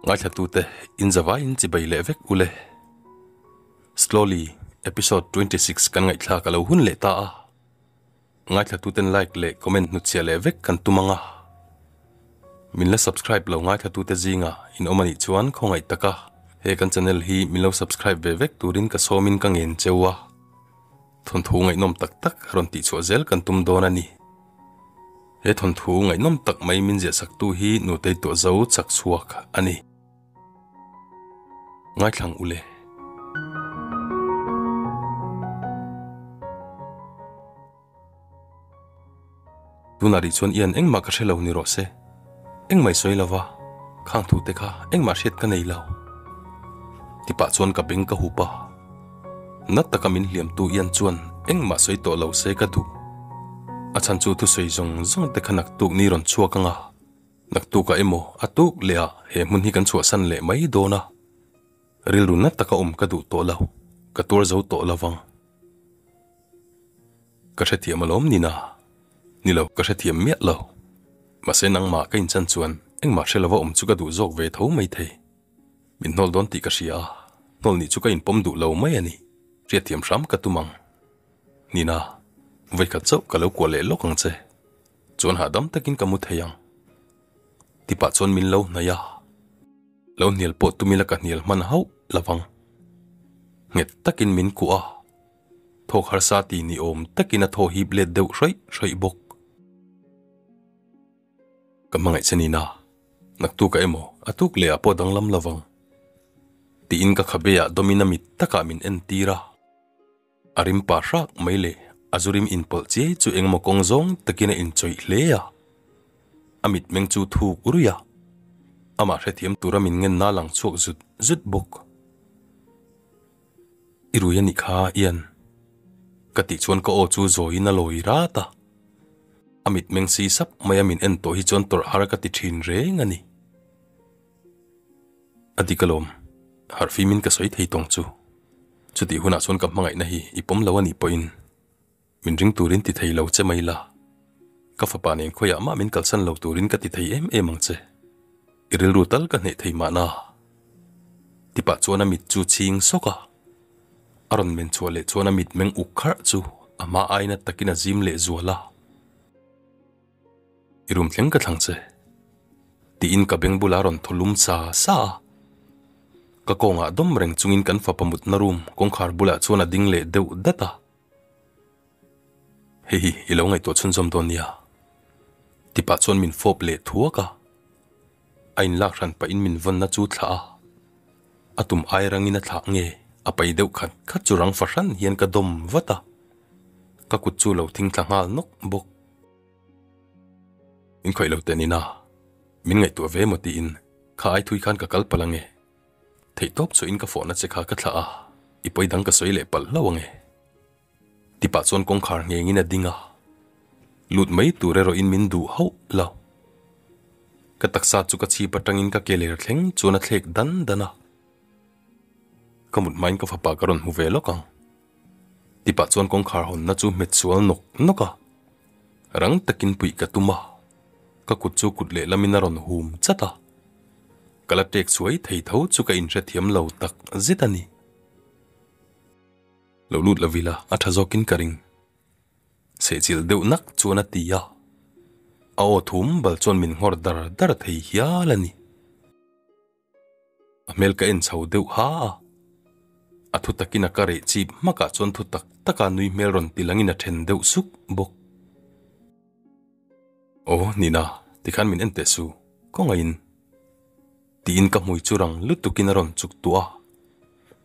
Ngaithlatute in zavaiin chibai leh vek ule. Slowly episode 26 kan ngaihthlak a lo hun leh ta a. Ngaithlatuten like leh comment hnutchhiah leh vek kan tum ang a. Min la subscribe lo ngaithlatute zinga in awm anih chuan khawngaih taka he kan channel hi min lo subscribe ve vek turin ka sawmin ka ngen cheu a. Thawnthu ngaihnawm tak tak rawn tihchhuah zel kan tum dawn a ni. He thawnthu ngaihnawm tak mai min ziahsaktu hi Nutei Tuahzo chak chhuak a ni. Ngaithlang ule. Tunah rih chuan Ian engmah ka hre lo ni rawh se. Engmah i sawi lova, khang thu te kha engmah hriat ka nei lo. Tipah chuan ka beng ka hup a. Na taka min hliamtu Ian chuan engmah sawi tawh lo se ka duh. A chhan chu thusawi zawng zawng te kha naktuk ni rawn chhuak anga, naktukah emaw a tuk leh ah he hmun hi kan chhuahsan leh mai dawn a. Rilru na taka awm ka duh tawh lo, ka tuar zo tawh lovang. Ka hrethiam alawm Nina. Ni lo, ka hrethiam miah lo. Mahse nangmah ka inchan chuan engmah hre lova awm chu ka duh zawk ve tho mai thei. Min hnawl dawn tih ka hria a, hnawl nih chu ka inpawm duh lo mai a ni. Hriatthiam hram ka tum ang. Nina, vawikhat chauh ka lo kuah leh lawk ang che. Chuan hahdam takin ka mu thei ang. Tipah chuan min lo hnaih a. Lo hnial pawh tum ila ka hnial hman hauh lovang. Nghet takin min kuah a. Thawk harsa ti ni awm takin a thaw hip let deuh hraih hraih bawk. Ka hmangaih che nina, naktuk ah emaw a tuk leh ah pawh danglam lovang. Tiin ka khabe ah dawmin a mit takah min en tir a. A rim pa hrak mai leh a zu rim inpawlh chiai chu engemaw kawng zawng takin a inchawih hle a. A mitmeng chu thuk ruih a, amah hrethiam tura min ngenna lang chhuak zut zut bawk. I rui a nih kha Ian. Ka tih chuan ka aw chu zawiin a lawi rat a. A mitmeng si sap mai a min en tawh hi chuan tawrh har ka ti thin reng a ni. A dik alawm, harhfimin ka sawi thei tawng chu. Chutih hunah chuan ka hmangaihna hi i pawm lo a nih pawhin min ring turin ti thei lo che mai la. Ka fapa nen khawiah mah min kalsan lo turin ka ti thei em em ang che. I rilru tal ka hneh thei mahna. Tipah chuan a mit chu chhing sawk a. A rawn men chhuah leh chuan a mit meng uk kharh chu a hma aina takin a zim leh zual a. I rum thleng ka thlang che. Tiin ka beng bulah a rawn thaw lum sa sa a. Ka kawngah dawm reng chungin kan fapa mutna room kawngkhar bulah chuan a ding leh deuh dat a. Hei hi i lo ngaihtuah chhunzawm dawn nia. Tipah chuan min fawp leh thuak a. A inlak hran pahin min vawnna chu thlah a. A tum ai rangin a thlah nge a pai deuh khat khat chu rang fahran hian ka dawm vat a. Ka kut chu lo thing thla nghal nawk bawk. Min khawih lo teh nina, min ngaihtuah ve maw tiin kha ai thui khan ka kal palh ange. Theihtawp chhuahin ka fawhna che kha ka thlah a, i pawi dang ka sawi leh palh hlauh ange. Tipah chuan kawngkhar nghengin a ding a, lut mai tur erawhin min duh hauh lo. Ka taksa chu ka chhip atangin ka ke ler thleng chuan a thlek dan dan a. Ka mut hmain ka fapa ka rawn hmu ve lawk ang. Tipah chuan kawngkhar hawnna chu hmet sual nawk nawk a. Rang takin puih ka tum a, ka kut chu kut lehlamin a rawn hum chat a. Ka la tek suai thei tho chu ka inhrethiam lo tak zet a ni. Lo lut lo ila a tha zawkin ka ring. Sehchilh deuh nak chuan a ti a, a aw thum bal chuan min nghawr dar dar thei hial a ni. A hmel ka en chho deuh ha a, a thu takin a ka reh chip hmakah chuan thu tak taka nui hmel rawn ti langin a then deuh suk bawk. Aw Nina, tikhan min en teh su, kawngaihin. Tiin ka hmui chu rang lutukin a rawn chuk tuah a,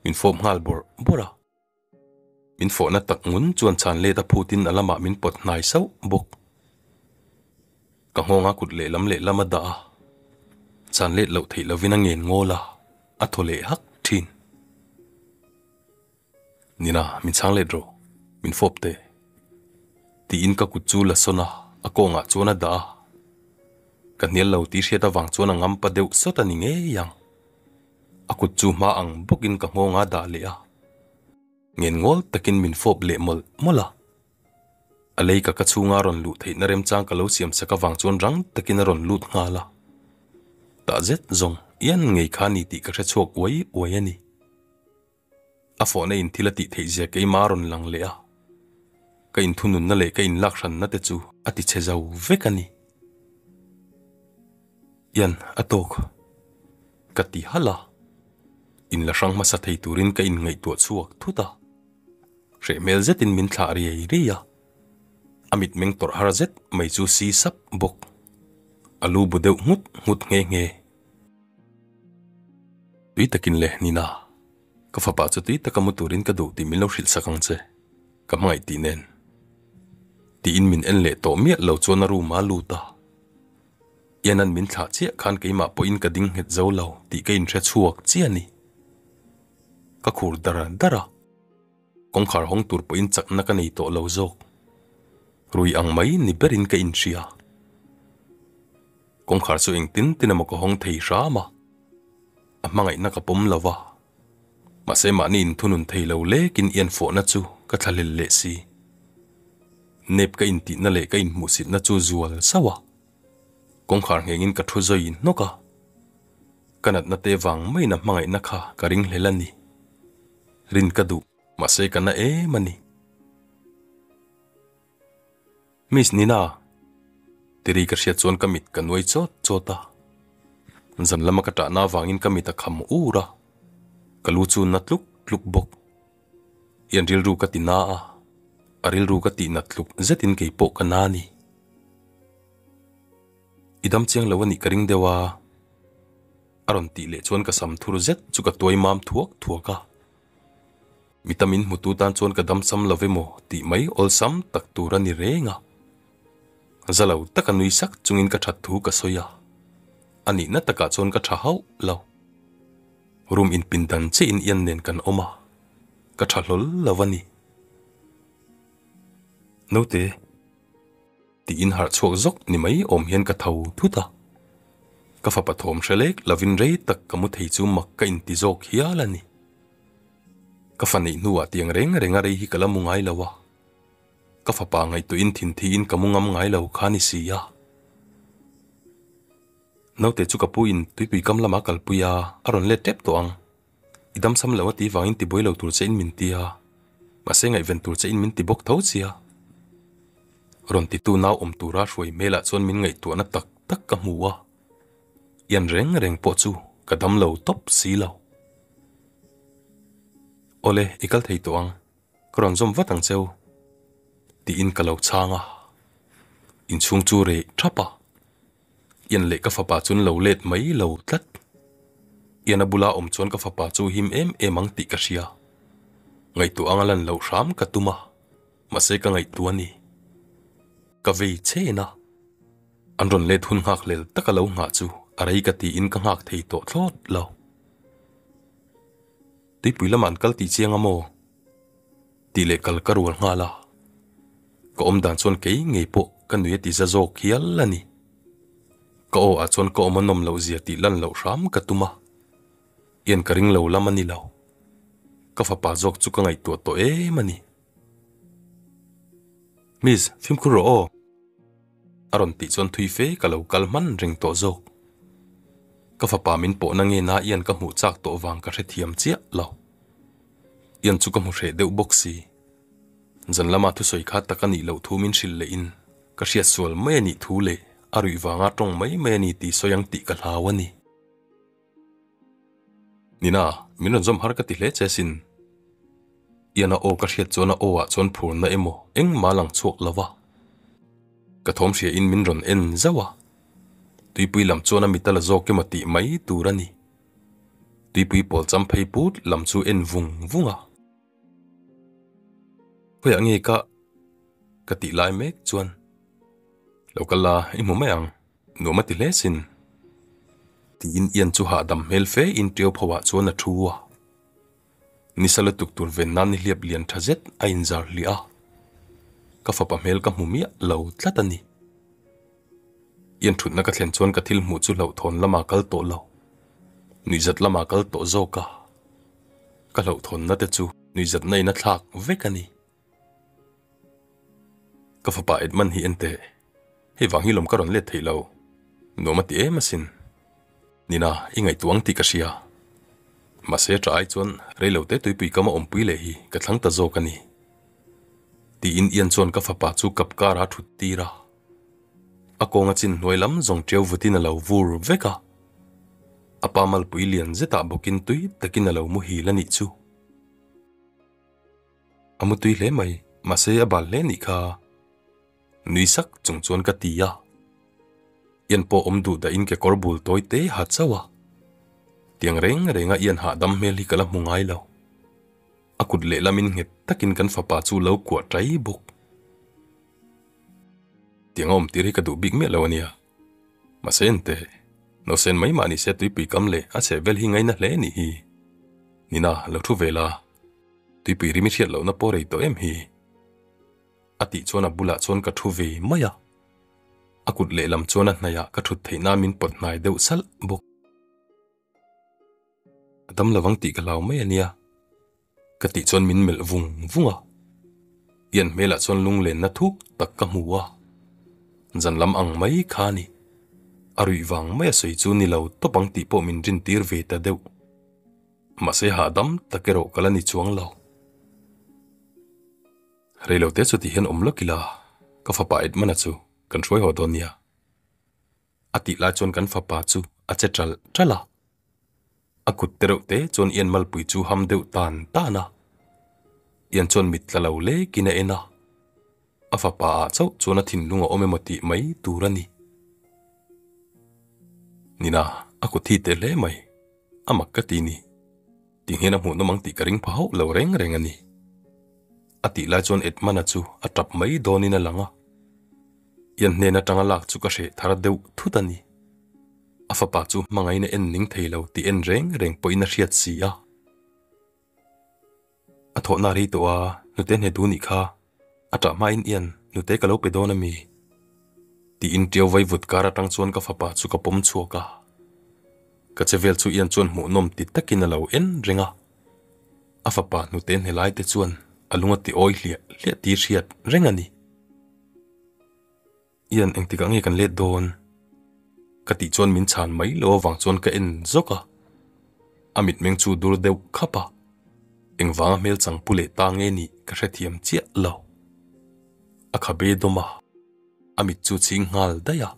min fawp nghal bawrh bawrh a. Min fawhna tak ngun chuan chhan let a phutin a lamah min pawt hnai sauh bawk. Ka nghawnga kut lehlam lehlam a dah a, chhan let loh theih lovin a ngen ngawl a, a thaw leh hak thin. Nina, min chhang let rawh, min fawp teh. Tiin ka kut chu la sawn a, a kawngah chuan a dah a. Ka hnial lo tih hriat avang chuan a ngampa deuh sawt a ni ngei ang. A kut chu hma ang bawkin ka nghawng a dah leh a. Ngen ngawl takin min fawp leh mawlh mawlh a. A lei ka ka chhunga rawn luh theihna remchang ka lo siam sak avang chuan rang takin a rawn lut nghal a. Tah zet zawng Ian ngei kha ni tih ka hre chhuak uai uai a ni. A fawhna in thil a tih theih zia keimah a rawn lang leh a, ka inthununna leh ka inlak hranna te chu a ti chhe zo vek a ni. Ian, a tawk. Ka ti halh a, inla hrang hmasa thei turin ka inngaihtuah chhuak thut a. Hreh hmel zetin min thlah riai riai a, a mitmeng tawrh har zet mai chu si sap bawk. A lu bu deuh nghut nghut nghe nghe. Tui takin le, Nina. Ka fapa chu tui taka mu turin ka duh tih min lo hrilh sak ang che, ka hmangaih tih nen. Tiin min en leh tawh miah lo chuan a room ah a lut a. Ian-a'n min thlah chiah khan keimah pawhin ka ding nghet zo lo tih ka inhre chhuak chiah a ni. Ka khur dar dar a. Kawngkhar hawng tur pawhin chakna ka nei tawh lo zawk. Rui ang mai ni berin ka inhria. Kawngkhar chu engtin tin emaw ka hawng thei hram a, a hmangaihna ka pawm lo va. Mahse mahni inthunun thei lo lekin i anfawhna chu ka thlahlel leh si. Nep ka intihna leh ka inhmuhsitna chu zual sauh a. Kawngkhar nghengin ka thu zawi hnawk a. Ka natna te vang maiin a hmangaihna kha ka ringhlel a ni. Rin ka duh, mahse ka na em a ni. Miss Nina! Tiri ka hriat chuan ka mit ka nuai chawt chawt a. Zan lama ka ṭahna avangin ka mit a kham ur a, ka lu chu na tluk tluk bawk. Ian rilru ka ti na a, a rilru ka tih nat tluk zetin kei pawh ka na a ni. I dam chiang lo a nih ka ring deuh a, a rawn tih leh chuan ka sam thur zet chu ka tuai mam thuak thuak a. Mi tam in hmutu tan chuan ka damsam lo emaw tih mai awlsam tak tur a ni reng a. Za lo taka nui sak chungin ka that thu ka sawi a, a nihna takah chuan ka tha hauh lo. Room inpindan chiahin Ian nen kan awm a, ka tha hlawl lo a ni. Naute. Tiin harh chhuak zawk ni mai awm hian ka tho thut a. Ka fapa thawm hre lek lovin rei tak ka mu thei chu mak ka inti zawk hial a ni. Ka fa neih hnuah tiang reng reng a rei hi ka la mu ngai lo a. Ka fapa ngaihtuahin thinthi in ka mu ngam ngai lo kha ni si a. Naute chu ka pu in tuipui kam lama kalpui a, a rawn let tep tawh ang. I damsam lo a ti vangin ti buai lo tur che in min ti a, mahse ngaihven tur che in min ti bawk tho chia. Rawn titu nau awm tura hruai hmelah chuan min ngaihtuahna tak tak ka hmu a, ian reng reng pawh chu ka dam lo tawp si lo. Awle, i kal thei tawh ang, ka rawn zawm vat ang cheu, tiin ka lo chhang a, inchhung chu reh thap a. Ian leh ka fapa chuan lo let mai lo tlat. Ian a bula awm chuan ka fapa chu him em em ang tih ka hria. Ngaihtuah anga lan loh hram ka tum a, mahse ka ngaihtuah a ni. Ka vei chen a, an rawn let hun nghak hlel taka lo nghah chu a rei ka tiin ka nghak thei tawh thlawt lo. Tuipui lamah an kal tih chiang a maw? Tih leh kal ka rual nghal a, ka awm dan chuan kei ngei pawh ka nui a ti za zawk hial a ni. Ka aw ah chuan ka awm a nawm loh zia tih lan loh hram ka tum a, Ian ka ring lo lam a ni lo. Ka fapa zawk chu ka ngaihtuah tawh em a ni. Miss, fimkhur rawh aw. A rawn tih chuan thui fe ka lo kal hman reng tawh zawk. Ka fapa min pawhna nge na Ian ka hmuh chak tawh vang ka hrethiam chiah lo. Ian chu ka hmu hreh deuh bawk si. Zan lama thusawi kha tak a nih loh thu min hrilh leh in ka hriat sual mai a nih thu leh a ruih vanga tawng mai mai a ni tih sawi ang tih ka hlau a ni. Nina, min rawn zawm har ka ti hle che sin. Ian a aw ka hriat chuan a aw ah chuan phurna emaw engmah a lang chhuak lo va. Ka thawm hria in min rawn en zauh a. Tuipui lam chuan a mit a la zawk emaw tih mai tur a ni. Tuipui pawl cham phei put lam chu en vung vung a. Khawiah nge ka ka tih lai mek chuan lo kal la i hmu mai ang nuam a ti hle sin tiin Ian chu hahdam hmel fe in ṭiau pho ah chuan a thu a. Nisa lutuk tur ven nan nihliap lian tha zet a inzar hliah a. Ka fapa hmel ka hmu miah lo tlat a ni. Ian thutna ka thlen chuan ka thil hmuh chu hlauhthawn lamah kal tawh lo, nuihzat lamah kal tawh zawk a. Ka hlauhthawnna te chu nuihzatna in a thlak vek a ni. Ka fapa Edmund hi en teh, hei vang hi lawm ka rawn let theih lo, nuam a ti em asin. Nina, i ngaihtuah ang tih ka hria. Mahse ṭah ai chuan reilote tuipui kam a awmpui leh hi ka thlang ta zawk a ni. Tiin Ian chuan ka fapa chu kap kara a ṭhut tir a. A kawnga chin hnuai lam zawng ṭiau vutin a lo vur vek a. A pa malpui lian zetah bawkin tui takin a lo muhil a nih chu. A mu tui hle mai, mahse a bal hle nih kha. Nui sak chung chuan ka ti a. Ian pawh awm duh dahin kekawr bul tawi te ha chauh a. Tiang reng renga Ian hahdam hmel hi ka la hmu ngai lo. A kut lehlamin nghet takin kan fapa chu lo kuah ṭai bawk. Tiang a awm tir hi ka duh bik miah lo a nia. Mahse ente, nausen mai mah nise tuipui kam leh a chheh vel hi ngaina hle nih hi. Nina, lo thu ve la. Tuipui rim i hriat lohna pawh rei tawh em hi? A tih chuan a bulah chuan ka thu ve mai a. A kut lehlam chuan a hnaihah ka thut theih nan min pawt hnai deuh salh bawk. A dam lovang tih ka hlau mai a nia. Ka tih chuan min melh vung vung a. Ian hmelah chuan lunglenna thuk tak ka hmu a. Zan lam ang mai kha a ni. A ruih vang mai a sawi chu ni lo tawp ang tih pawh min rintir ve ta deuh. Mahse hahdam tak erawh ka la ni chuang lo. Reilote chu ti hian awm lawk ila, ka fapa Edmund-a chu kan hruai haw dawn nia. A tih lai chuan kan fapa chu a che ṭalh ṭalh a. A kut te reuh te chuan Ian malpui chu ham deuh tan tan a. Ian chuan mit tla lo lekin a en a. A fapa ah chauh chuan a thinlung a awm emaw tih mai tur a ni. Nina, a kut hi teh hle mai. A mak ka ti ni. Ti hian a hmuhnawm ang tih ka ring pha hauh lo reng reng a ni. A tih lai chuan Edmund-a chu a tap mai dawnin a lang a. Ian hnen atanga lak chu ka hreh thar deuh thut a ni. A fapa chu hmangaihna en ning thei lo tih en reng reng pawhin a hriat si a. A thawhna rei tawh a, hnute hne duh nih kha. A ṭah hmain Ian, hnute ka lo pe dawn a mi? Tiin ṭiau vai vut kar aṭang chuan ka fapa chu ka pawm chhuak a. Ka che vel chu Ian chuan hmuhnawm ti takin a lo en reng a. A fapa hnute hne lai te chuan a lung a ti awi hliah hliah tih hriat reng a ni. Ian engtikah nge kan let dawn? Ka tih chuan min chhan mai lo avang chuan ka en zawk a. A mitmeng chu dur deuh khap a. Engvanga hmel chang pu leh ta nge nih ka hrethiam chiah lo. A khabe dawm a, a mit chu chhing nghal daih a.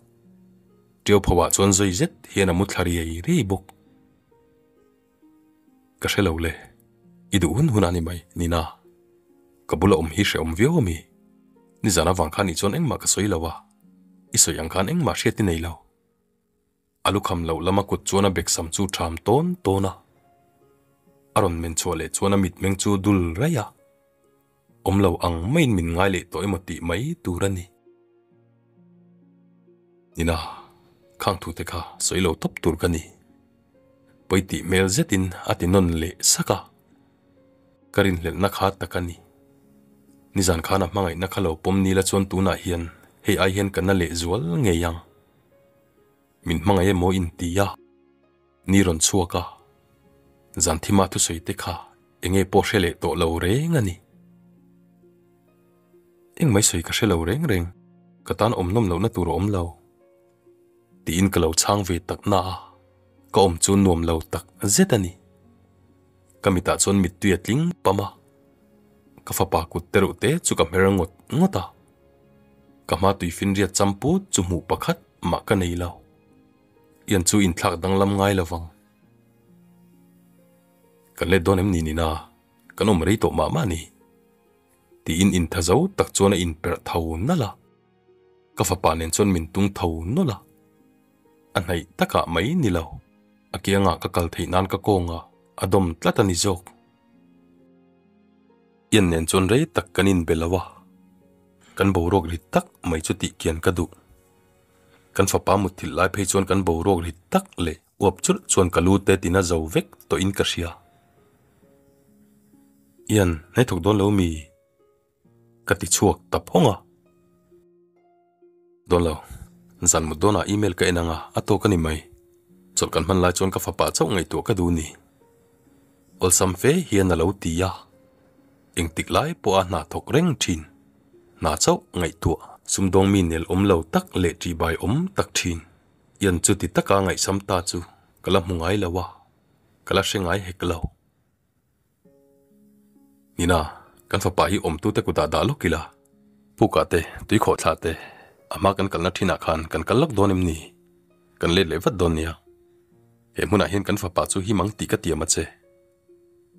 Ṭiau pho ah chuan zawi zet hian a mu thla riai riai bawk. Ka hre lo le, i duh hun hun a ni mai, Nina. Ka bula awm hi hrehawm viau a mi? Nizan avang khan i chuan engmah ka sawi lo a, i sawi ang khan engmah hriat i nei lo. A lukham loh lama kut chuan a beksam chu ṭham tawn tawn a. A rawn men chhuah leh chuan a mitmeng chu dul raih a. Awm lo ang maiin min ngai leh tawh emaw tih mai tur a ni. Nina, khang thute kha sawi lo tawp tur ka ni. Pawi tih hmel zetin a ti nawn leh sak a. Ka rinhlelhna kha tak a ni. Nizan khan a hmangaihna kha lo pawm nila chuan tunah hian hei ai hian ka na leh zual ngei ang. Min hmangaih emaw inti a. Ni rawn chhuak a, zan thima thusawi te kha enge pawh hre leh tawh lo reng a ni. Engmai sawi ka hre lo reng reng, ka tan awm nawm lohna tur a awm lo. Tiin ka lo chhang ve tak na a, ka awm chu nuam lo tak zet a ni. Ka mitah chuan mittui a tling pam a, ka fapa kut te reuh te chu ka hmer ngawt ngawt a. Ka hma tuifinriat champut chu hmuh pakhat mah ka nei lo. Ian chu inthlak danglam ngai lo vang. Kan let dawn em ni nina, kan awm rei tawh mah mah ni. Tiin intha zo tak chuan a inperh tho nalh a. Ka fapa nen chuan min tung tho nawlh a. A hnaih takah mai ni lo, a kiangah ka kal theih nan ka kawnga a dawm tlat a ni zawk. Ian nen chuan rei tak kan inbe lo a, kan boruak rit tak mai chu tih kian ka duh. Kan fapa mutthilh lai phei chuan kan boruak rit tak leh uap chulh chuan ka lu te tina zo vek tawhin ka hria. Ian, hnaih thawk dawn lo mi? Ka ti chhuak ta phawng a. Dawn lo, zan mut dawnah email ka en ang a, a tawk a ni mai. Chawlh kan hman lai chuan ka fapa chauh ngaihtuah ka duh ni. Awlsam fe hian a lo ti a. Engtik lai pawha hna thawk reng thin. Hna chauh ngaihtuah sumdawng mi nel awm lo tak leh ṭihbai awm tak thin. Ian chuti taka ngaihsam ta chu. ka la hmu ngai lo a, ka la hre ngai hek lo. Nina, kan fapa hi awmtute kutah dah lawk ila, pukah te, tuikhawh thlah te, a hma kan kalna thinah khan kan kal lawk dawn em ni? Kan let leh vat dawn nia. He hmunah hian kan fapa chu him ang tih ka tiam a che.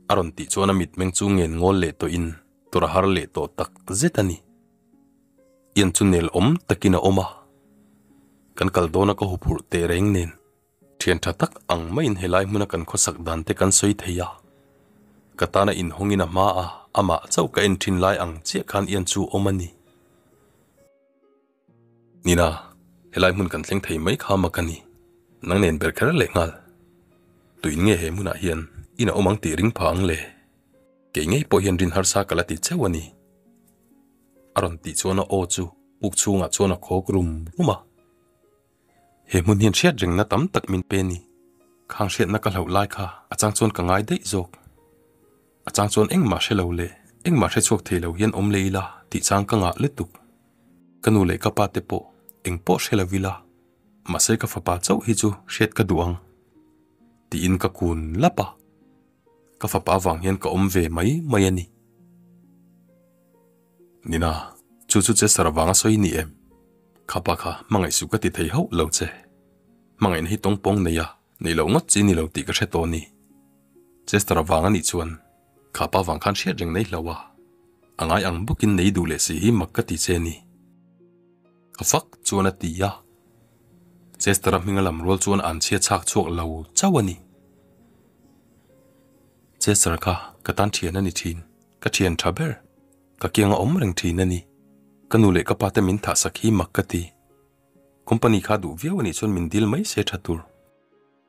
A rawn tih chuan a mitmeng chu ngen ngawl leh tawhin tur a har leh tawh tak zet a ni. Ian chu nel awm takin a awm a, kan kal dawna ka huphurh teh reng nen. Thian tha tak ang maiin helai hmuna kan khawsak dan te kan sawi thei a, ka tana inhawngin a hma a, amah chauh ka en thin lai ang chiah khan Ian chu awm a ni. Nina, helai hmun kan thleng thei mai kha mak a ni. Nang nen ber kher leh nghal. Tuin nge he hmunah hian in a awm ang tih ring pha ang le? Kei ngei pawh hian rin harsa ka la ti cheu a ni. A rawn tih chuan a aw chu puk chhungah chuan a khawk rum rum a. He hmun hian hriat rengna tam tak min pe ni. Khang hriatna ka hlauh lai kha a chang chuan ka ngai daih zawk. A chang chuan engmah hre lo leh engmah hre chhuak thei lo hian awm leh ila tih chang ka ngah lutuk. Ka nu leh ka pa te pawh eng pawh hre lo ila, mahse ka fapa chauh hi chu hriat ka duh ang tiin ka kun lap a. Ka fapa vang hian ka awm ve mai mai a ni. Nina, chu chu Chester avanga sawi ni em? Khapa kha hmangaih suh ka ti thei hauh lo che. Hmangaihna hi tawngpawng nei a, neih loh ngawt chi ni lo tih ka hre tawh a ni. Chester avang a nih chuan khapa vang khan hriat reng nei hlo a, a ngai ang bawkin nei duh leh si hi mak ka ti che ni. Ka fak chuan a ti a, Chester-a hminga lam rual chuan an chhia chhak chhuak lo chauh a ni. Chester kha ka tan thian a ni thin. Ka thian tha ber, ka kianga awm reng thin a ni. Ka nu leh ka pa te min thah sak hi mak ka ti. Company kha duh viau a nih chuan min dil mai se tha tur.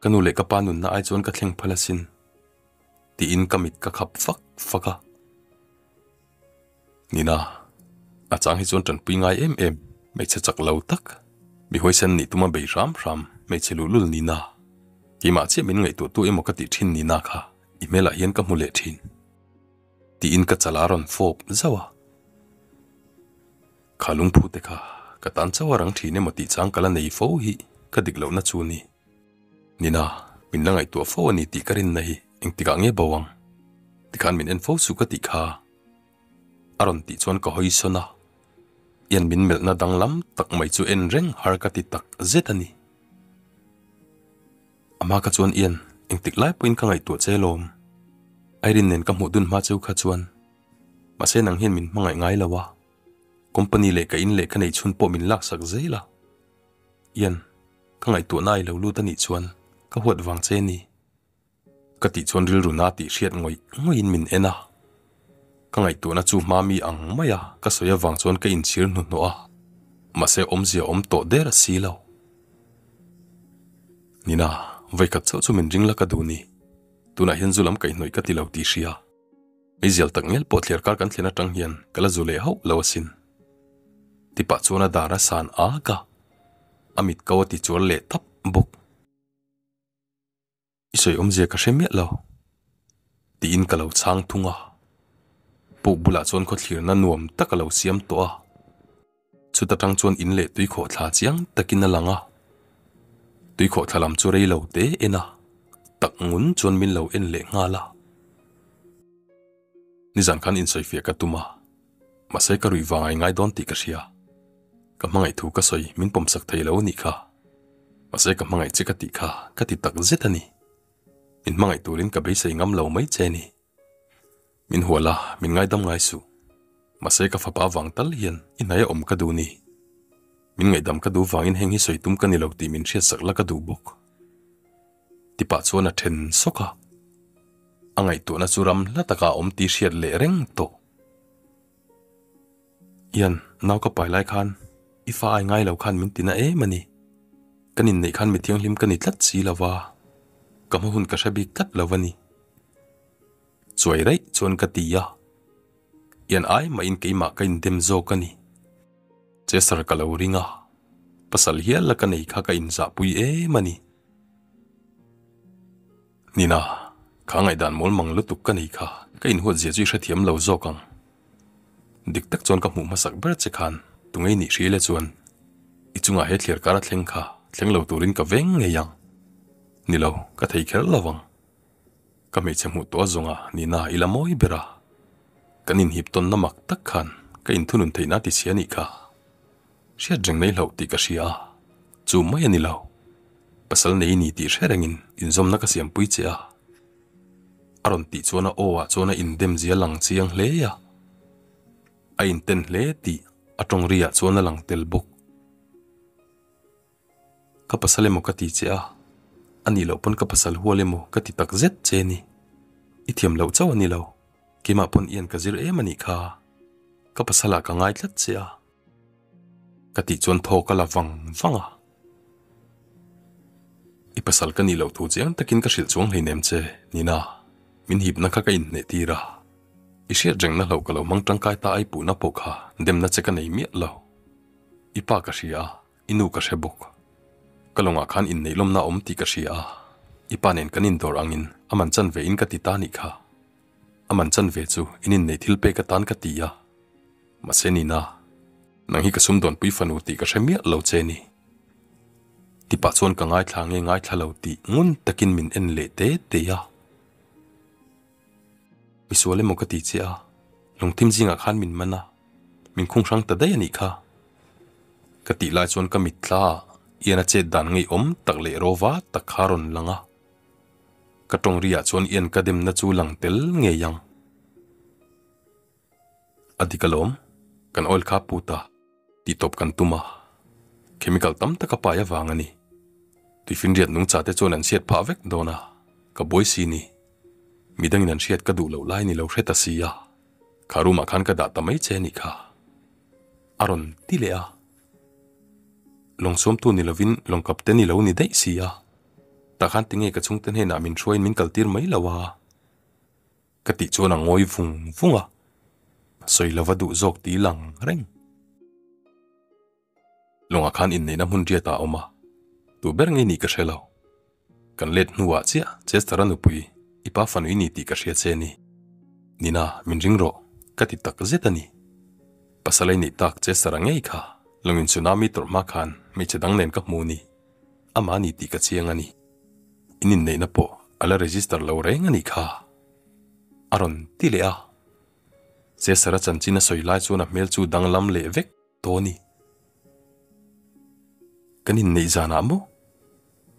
Ka nu leh ka pa nunna ai chuan ka thleng phal asin. Tiin ka mit ka khap fak fak a. Nina, a chang hi chuan tanpui ngai em em, hmeichhe chak lo tak. Mi huaisen nih tuma bei hram hram, hmeichhe luhlul Nina. Keimah chiah min ngaihtuahtu emaw ka tih thin Nina kha i hmelah hian ka hmu leh thin. Tiin ka chala a rawn fawp zauh a. Kha lungphu te kha ka tan chauh a rang thin emaw tih chang ka la nei fo hi ka dik lohna chu ni. Nina, min la ngaihtuah fo a ni tih ka rinna hi engtikah nge bo ang? Tikhan min en fo suh ka tih kha. A rawn tih chuan ka hawi sawn a. Ian min melhna danglam tak mai chu en reng har ka ti tak zet a ni. Amah kha chuan Ian, engtik lai pawhin ka ngaihtuah che lawm. Irene nen ka hmuh dun hma cheu kha chuan. Mahse nang hian min hmangaih ngai lo a. Company leh ka in leh ka nei chhun pawh min laksak zel a. Ian, ka ngaihtuahna ai lo lut a nih chuan ka huat vang che ni. Ka tih chuan rilru na tih hriat ngawih ngawih in min en a. Ka ngaihtuahna chu hma mi ang mai a, ka sawi avang chuan ka inchhir hnuhnawh a. Mahse awmzia awm tawh der a si lo. Nina, vawikhat chauh chu min ring la ka duh ni. Tunah hian zu lam kaihhnawih ka ti lo tih hria. Meizial tak ngel pawh thliar kar kan thlen atang hian ka la zu leh hauh lo asin. Tipah chuan a dar a san ak a, a mit ko a ti chual leh tap bawk. I sawi awmzia ka hre miah lo, tiin ka lo chhang thung a. Puk bulah chuan khawthlirna nuam tak a lo siam tawh a. Chuta tang chuan in leh tuikhawh thla chiang takin a lang a. Tuikhawh thla lam chu rei lo te en a, tak ngun chuan min lo en leh nghal a. Nizan khan insawifiah ka tum a, mahse ka ruih vang ai ngai dawn tih ka hria. Ka hmangaih thu ka sawi min pawmsak thei lo a nih kha. Mahse ka hmangaih che ka tih kha ka ti tak zet a ni. Min hmangaih turin ka beisei ngam lo mai che a ni. Min hual a, min ngaidam ngai suh. Mahse ka fapa vang tal hian i hnaia awm ka duh ni. Min ngaihdam ka duh vangin heng hi sawi tum ka ni lo tih min hriatsak la ka duh bawk. Tipah chuan a then sawk a. A ngaihtuahna chu ram hla takah a awm tih hriat leh reng tawh. Ian, nau ka pai lai khan i fa ai ngai lo khan min ti na em a ni. Kan inneih khan mi thianghlim ka ni tlat si lo va, ka hma hun ka hre bik tlat lo a ni. Chuai raih chuan ka ti a, Ian ai mahin keimah ka indem zawk a ni. Chester ka lo ring a, pasal hial la ka nei kha ka inzahpui em a ni. Nina, kha ngaihdan mawl mang lutuk ka nei kha, ka inhuat zia chu i hrethiam lo zawk ang. Dik tak chuan ka hmuh hmasak ber che khan tungei nih hri le chuan i chungah he thliar kar a thleng kha thleng lo turin ka veng ngei ang. Ni lo, ka thei kher lo vang. Ka hmeichhe hmuh tawh a zawnga nihna i la mawi ber a. Kan inhip tawnna mak tak khan ka inthunun theihna ti chhia nih kha. Hriat reng nei hlauh tih ka hria a, chu mai a ni lo. Pasal nei i ni tih hre rengin inzawmna ka siampui che a. A rawn tih chuan a aw ah chuan a indem zia lang chiang hle a. A inten hle tih a tawng ri ah chuan a lang tel bawk. Ka pasal emaw ka ti che a, a nih loh pawn ka pasal hual emaw ka ti tak zet che ni. I thiam loh chauh a ni lo, keimah pawn ian ka zir em a nih kha. Ka pasalah ka ngai tlat che a. Ka tih chuan thaw ka la vang vang a. I pasal ka nih loh thu chiang takin ka hrilh chuang hleinem che, Nina. Min hipna kha ka inhneh tir a. I hriat rengna hlauh ka lo hmang tangkai ta ai puhna pawh kha demna che ka nei miah lo. I pa ka hria a, i nu ka hre bawk. Ka lawngah khan inneih lawmna a awm tih ka hria a, i pa nen kan indawr angin a man chan ve in ka ti ta nih kha. A man chan ve chu in inneih thil pek atan ka ti a. Mahse Nina, nang hi ka sumdawnpui fanu tih ka hre miah lo che ni. Tipah chuan ka ngaithla nge ngaithla lo tih ngun takin min en leh te te a. Misual emaw ka ti che a, lungthim zingah khan min man a, min khung hrang ta daih a nih kha. Ka tih lai chuan ka mit tla a, Ian a chet dan ngeiawm tak leh rawva tak kha a rawn lang a. Ka tawng riah chuan Ian ka demna chu lang tel ngei ang. A dik alawm, kan oil kha put a, tihtawp kan tum a. Chemical tam tak a pai avang a ni. Tuifinriat nungcha te chuan an chhiat phah vek dawn a, ka buai si ni. Midangin an hriat ka duh loh lai ni lo hre ta si a, kha room ah khan ka dah ta mai che a nih kha. A rawn ti leh a. Lawng suamtu ni lovin lawng kap te ni lo ni daih si a. Tah khan tinge ka chhungte hnenah min hruaiin min kaltir mai lo a. Ka tih chuan a ngawi vung vung a, sawi lova duh zawk ti lang reng. Lawngah khan inneihna hmun riat ah a awm a, tu ber nge nih ka hre lo. Kan let hnuah chiah Chester-a nupui i pa fanu i ni tih ka hria che ni. Nina, min ring rawh, ka ti tak zet a ni. Pasal ei neih tak Chester-a ngei kha lawngin tsunami tawrh hma khan hmeichhe dang nen ka hmu ni. Amah ni tih ka chiang a ni. In inneihna pawh a la register lo reng a nih kha. A rawn ti leh a. Chester-a chanchin a sawi lai chuan a hmel chu danglam leh vek tawh a ni. Kan inneih zanah maw?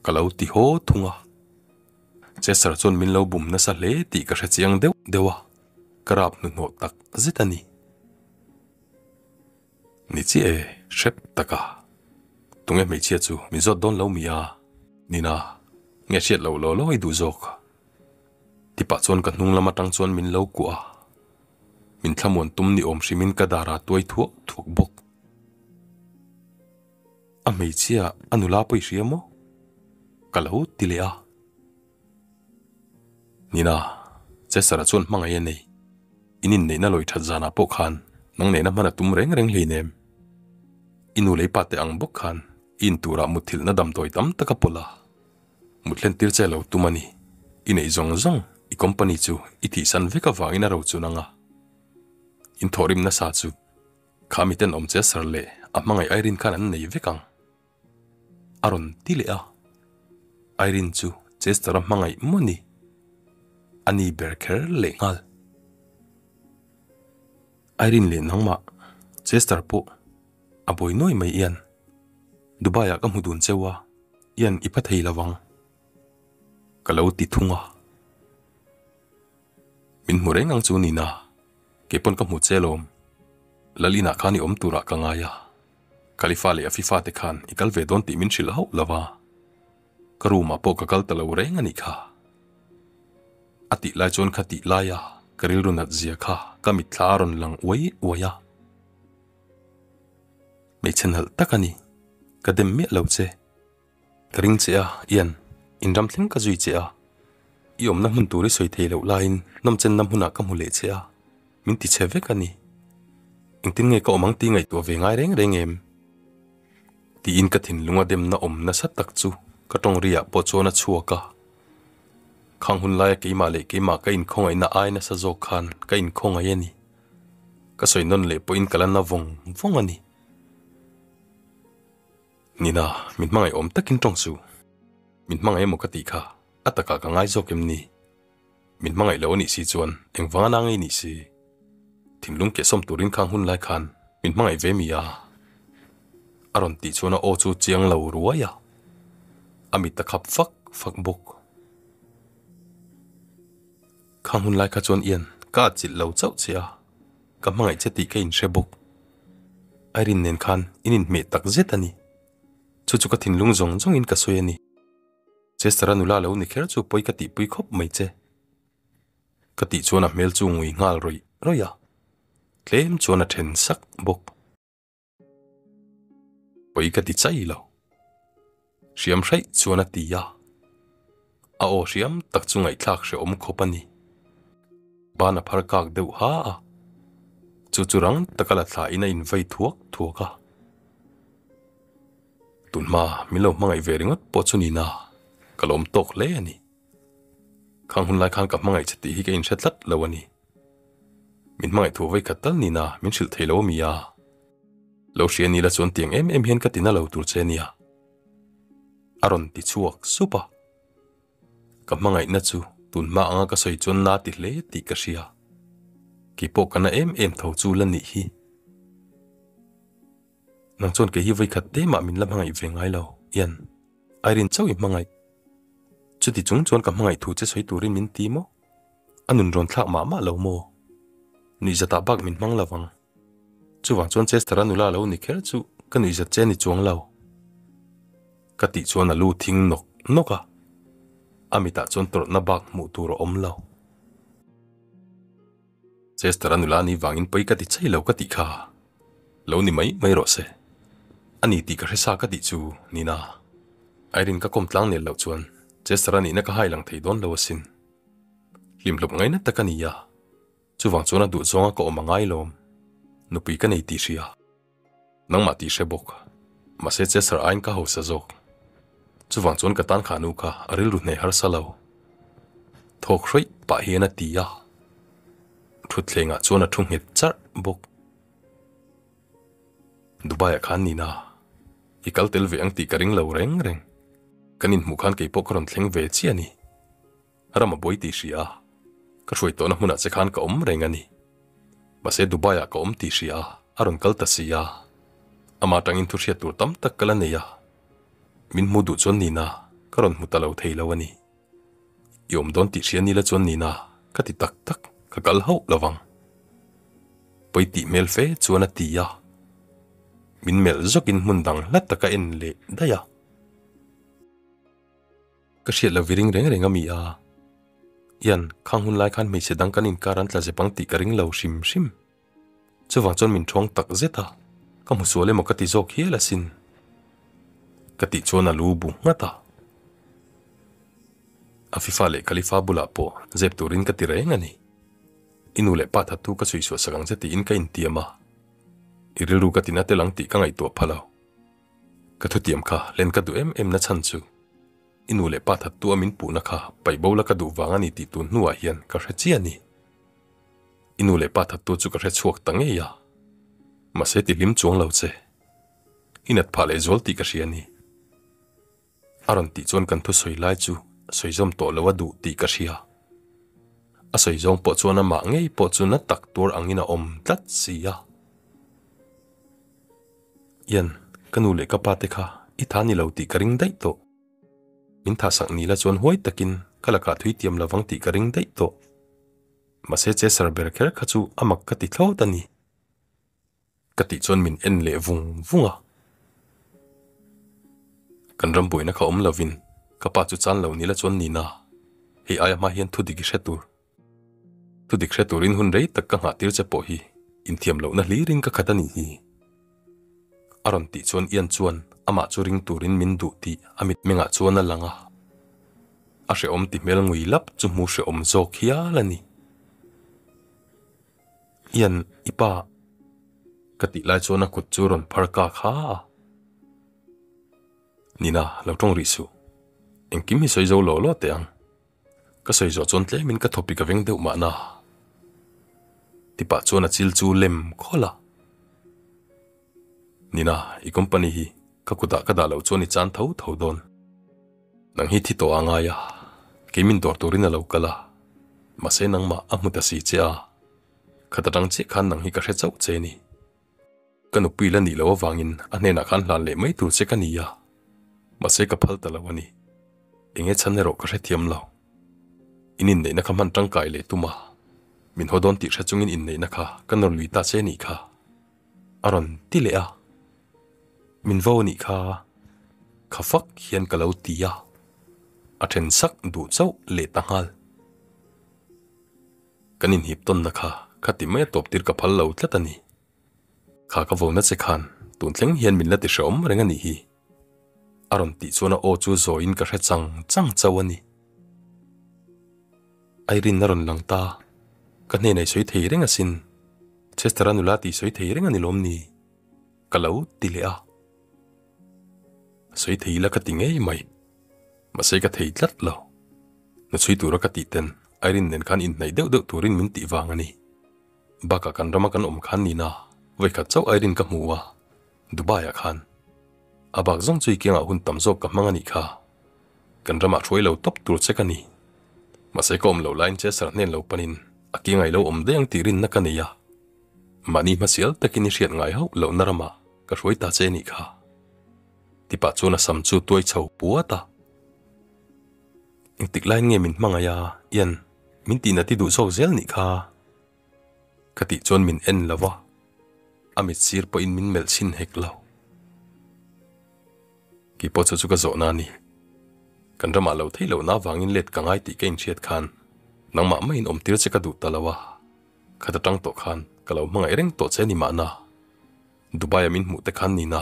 Ka lo ti haw thung a. Chester chuan min lo bum nasa hle tih ka hre chiang deuh deuh a, ka rap hnuhnawh tak zet a ni. Ni chiah e, hrep tak a. Tunge hmeichhia chu min zawt dawn lo mi a? Nina, nge hriat loh law law i duh zawk? Tipah chuan ka hnung lam atang chuan min lo kuah a. Min thlamuan tum ni awm hrimin ka dar a tuai thuak thuak bawk. A hmeichhia a nula pawh i hria maw? Ka lo ti leh a. Nina, Chester-a chuan hmangaih a nei. In inneihna lawi that zanah pawh khan nang nena hman a tum reng reng hleinem. I nu lei pate ang bawk khan i inturah mutthilhna damdawi tam tak a pawlh a. Mut hlentir che lo tum a ni. I neih zawng zawng i company chu i thihsan vek avangin a rochun ang a. In thawhrim nasa chu kha miten awm che sar leh a hmangaih Irene khan an nei vek ang. A rawn ti leh a. Irene chu Chester-a hmangaih maw ni? A ni ber kher leh nghal. Irene leh nangmah Chester pawh a buai nuai mai ian. Dubai-ah ka hmu dun cheu a, ian i pha thei lo vang. Ka lo ti thung a. Min hmu reng ang chu Nina, kei pawn ka hmu che alawm. Lal inah khan i awm turah ka ngai a. Khalifa leh Afifa te khan i kal ve dawn tih min hrilh hauh lo va. Ka room ah pawh ka kal ta lo reng a nih kha. A tih lai chuan kha tih laia ka rilru nat zia kha ka mitthla a rawn lang uai uai a. Hmeichhe nalh tak a ni, ka dem miah lo che. Ka ring che a, Ian, in ram thleng ka zui che a. I awmna hmun tur i sawi thei loh laiin nawmchenna hmunah ka hmu leh che a, min ti chhe vek a ni. Engtin nge ka awm ang tih ngaihtuah ve ngai reng reng em? Tiin ka thinlung a demna awm nasa tak chu ka tawng riah pawh chuan a chhuak a. Khang hun laia keimah leh keimah ka inkhawngaihna ai nasa zawk khan ka inkhawngaih a ni. Ka sawi nawn leh pawhin ka la na vawng vawng a ni. Nina, min hmangaih awm takin tawng suh. Min hmangaih emaw ka tih kha a takah ka ngai zawk em ni? Min hmangaih lo a nih si chuan engvang a nang ei nih si? Thinlung kehsawm turin khang hun lai khan min hmangaih ve mi a? A rawn tih chuan a aw chu chiang lo ruai a, a mit a khap fak fak bawk. Khang hun lai kha chuan Ian ka atchilh lo chauh che a, ka hmangaih che tih ka inhre bawk. Irene nen khan in inhmeh tak zet a ni. Chu chu ka thinlung zawng zawngin ka sawi a ni. Chester-a nula lo ni kher chu pawi ka tihpui khawp mai che. Ka tih chuan a hmel chu ngui nghal rawih rawih a, tlem chuan a then sak bawk. Pawi ka ti chai lo. Hriam hraih chuan a ti a, a aw hriam tak chu ngaihthlak hrehawm khawp a ni. Ban a phar kak deuh ha a, chu chu rang taka la thlahin a invei thuak thuak a. Tunhma min lo hmangaih ve ringawt pawh chu nina ka lawm tawk hle a ni. Khang hun lai khan ka hmangaih che tih hi ka inhre tlat lo a ni. Min hmangaih thu vawi khat tal nina min hrilh thei lo a mi a. Lo hria ni la chuan tiang em em hian ka tina lo tur che nia. A rawn ti chhuak sup a. Ka hmangaihna chu tun hma anga ka sawi chuan na ti hle tih ka hria. Keipawh ka na em em tho chu la nih hi. Nang chuan kei hi vawi khat te mah min la hmangaih ve ngai lo, Ian. Irene chauh i hmangaih. Chuti chung chuan ka hmangaih thu che sawi turin min ti maw? A nun rawn thlak mah mah lo maw? Nuihzatah bak min hmang lo vang. Chuvang chuan Chester-a nula lo ni kher chu ka nuihzat che ni chuang lo. Ka tih chuan a lu thing nawk nawk a, a mitah chuan tawrhna bak hmuh tur a awm lo. Chester-a nula ni vangin pawi ka ti chei lo ka tih kha lo ni mai mai rawh se. A ni tih ka hre sa ka tih chu Nina. Irene ka kawm tlang nel loh chuan Chester-a nihna ka hai lang thei dawn lo asin. Hlimhlawp ngaina tak a ni a, chuvang chuan a duh zawnga ka awm a ngai lawm. Nupui ka nei tih hria. Nangmah tih hre bawk. Mahse Chester aiin ka hausa zawk. Chuvang chuan ka tan kha nu kha a rilru hneh harsa lo. Thawk hrawih pah hian a ti a. Thutthlengah chuan a thu nghet charh bawk. Dubai ah khan nina i kal tel ve ang tih ka ring lo reng reng. Kan inhmuh khan keipawh ka rawn thleng ve chiah a ni. Ram a buai tih hria a, ka hruai tawhna hmunah che khan ka awm reng a ni. Mahse Dubai ah ka awm tih hria a, a rawn kal ta si a. Amah atangin thu hriat tur tam tak ka la nei a. Min hmu duh chuan Nina ka rawn hmu ta lo thei lo a ni. I awm dawn tih hria nila chuan Nina ka ti tak tak ka kal hauh lo vang. Pawi tih hmel fe chuan a ti a. Min melh zawkin hmun dang hla tak a en leh daih a. Ka hriat lo viring reng reng a mi a. Ian, khang hun lai khan hmeichhe dang kan inkar an tla zep ang tih ka ring lo hrim hrim. Chuvang chuan min thawng tak zet a, ka hmu sual emaw ka ti zawk hial asin. Ka tih chuan a lu bu nghat a. Afifa leh Khalifa bulah pawh zep turin ka ti reng a ni. I nu leh pa thattu ka chhui suah sak ang che tiin ka intiam a. I rilru ka tina tel ang tih ka ngaihtuah pha lo. Ka thutiam kha len ka duh em em na chhan chu i nu leh pa thattu a min puhna kha paih bo la ka duh vang a ni tih tun hnuah hian ka hre chiah a ni. I nu leh pa thattu chu ka hre chhuak ta ngei a, mahse ti hlim chuang lo che. I nat phah leh zual tih ka hria a ni. A rawn tih chuan kan thusawi lai chu sawi zawm tawh lo a duh tih ka hria. A sawi zawng pawh chuan amah ngei pawh chu na tak tur angin a awm tlat si a. Ian, ka nu leh ka pa te kha i tha ni lo tih ka ring daih tawh. Min tha sak ni la chuan huai takin ka lakah thui tiam lovang tih ka ring daih tawh. Mahse Chesar ber kher kha chu a mak ka ti thlawt a ni. Ka tih chuan min en leh vung vung a. Kan ram buaina kha awm lovin ka pa chu chan lo ni la chuan Nina, hei aia hma hian thudik i hre tur. Thudik hre turin hun rei tak ka nghah tir che pawh hi inthiam lohna hlirin ka khat a nih hi. A rawn tih chuan Ian chuan amah chu ring turin min duh tih a mitmengah chuan a lang a. A hrehawm ti hmel ngui lap chu hmu hrehawm zawk hial a ni. Ian, i pa. Ka tih lai chuan a kut chu rawn phar kak ha a. Nina, lo tawng rih suh. Engkim hi sawi zo law law teh ang. Ka sawi zawh chuan tlemin ka thawpi ka veng deuh mahna. Tipah chuan a chil chu lem khawlh a. Nina, i company hi ka kutah ka dah loh chuan i chan tho tho dawn. Nang hi thi tawh a ngai a, kei min dawr turin a lo kal a, mahse nangmah a hmu ta si che a, khat atang chiah khan nang hi ka hre chauh che ni. Ka nupui la nih loh avangin a hnenah khan hlan leh mai tur che ka ni a, mahse ka phal ta lo a ni. Enge chhan erawh ka hrethiam lo. In inneihna kha hman tangkai leh tum a, min haw dawn tih hre chungin inneihna kha ka nawr lui ta che nih kha. A rawn ti leh a, Min vo anih kha, kha fak hian ka lo ti a, a then sak duh chauh leh ta nghal. Kan inhip tawnna kha khati mai a tawp tir ka phal lo tlat a ni. Kha ka vona che khan tun thleng hian min la ti hrehawm reng a nih hi. A rawn tih chuan a aw chu zawiin ka hre chang chang chauh a ni. Irene a rawn lang ta, ka hnenah i sawi thei reng asin, Chester-a nula tih sawi thei reng a ni lawm ni? Ka lo ti leh a. Sawi thei ila ka ti ngei mai. Mahse ka thei tlat lo. Na chhui tura ka tih ten Irene nen khan inhnaih deuh deuh turin min tih vang a ni. Bakah kan rama kan awm khan nina vawikhat chauh Irene ka hmu a, Dubai ah khan. A bak zawng chu i kiangah hun tam zawk ka hmang a nih kha. Kan ramah hruai lo tawp tur che ka ni. Mahse ka awm loh laiin Chester hnen lo panin a kiangai lo awm daih ang tih rinna ka nei a. Mahni hmasial takin i hriat ngai hauh lohna ramah ka hruai ta che nih kha. Tipah chuan a sam chu tuai chho puat a. Engtik laiin nge min hmangaih a, Ian, min tihna ti duh zawk zel nih kha. Ka tih chuan min en lo va, a mit sir pawhin min melh chhin hek lo. Keipawh chu chu ka zawhna a ni. Kan ramah lo theih lohna avangin let ka ngai tih ka inhriat khan nangmah maiin awmtir che ka duh ta lo a, khat atang tawh khan ka lo hmangaih reng tawh che ni mahna. Dubai-a min hmuh te khan nina